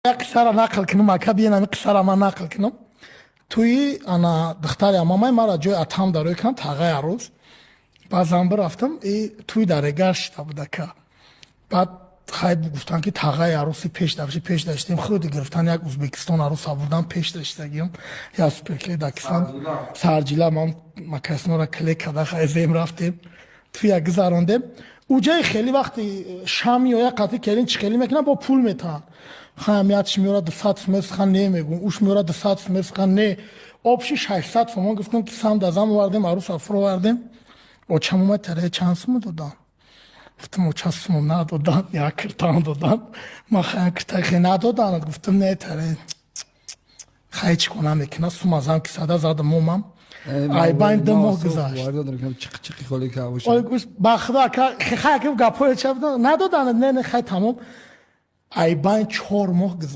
Як қиссара нақл кунам, ака, биен, ами қиссара ман нақл кунам. Туи ана духтари амамай мара ҷои атам дарои кунам, тағаи арӯз. Баъзан бирафтам и туи дарегар шида буд, ака. Баъд хай гуфтанд, ки тағаи арӯси пеш дашти, пеш даштем. Худи гирифтан, як Узбекистон арӯс абурдан, пеш даштагиам, я суперкле дакисан сарҷила. Ман макаснора кле када, хай зем рафтем, туя гузарондем. Уҷаи хеле вақти шам меояд, қатъи келин чӣ хеле мекунад, бо пул метаҳанд. Хаям ятш меорад 200 сум, хан не мегӯм, уш меорад 200 сум, хан не, общий 600 сомон. Гуфтам, ки сам дазам овардем, арӯс фуровардем. Очам омад: «Таре чанд суму додам?» Гуфтам: «Оча, сумум надодан, як киртан додан». Ман хая киртай хе надодан. Гуфтам: «Не, таре хай чӣ кона мекуна, сум азам кисада задам, омам». Айбайн 2 моҳ гузашт. Ба худо, ака, хай гапҳое ча надодан, не, не, хай, тамом. Айбайн 4 моҳ гузашт.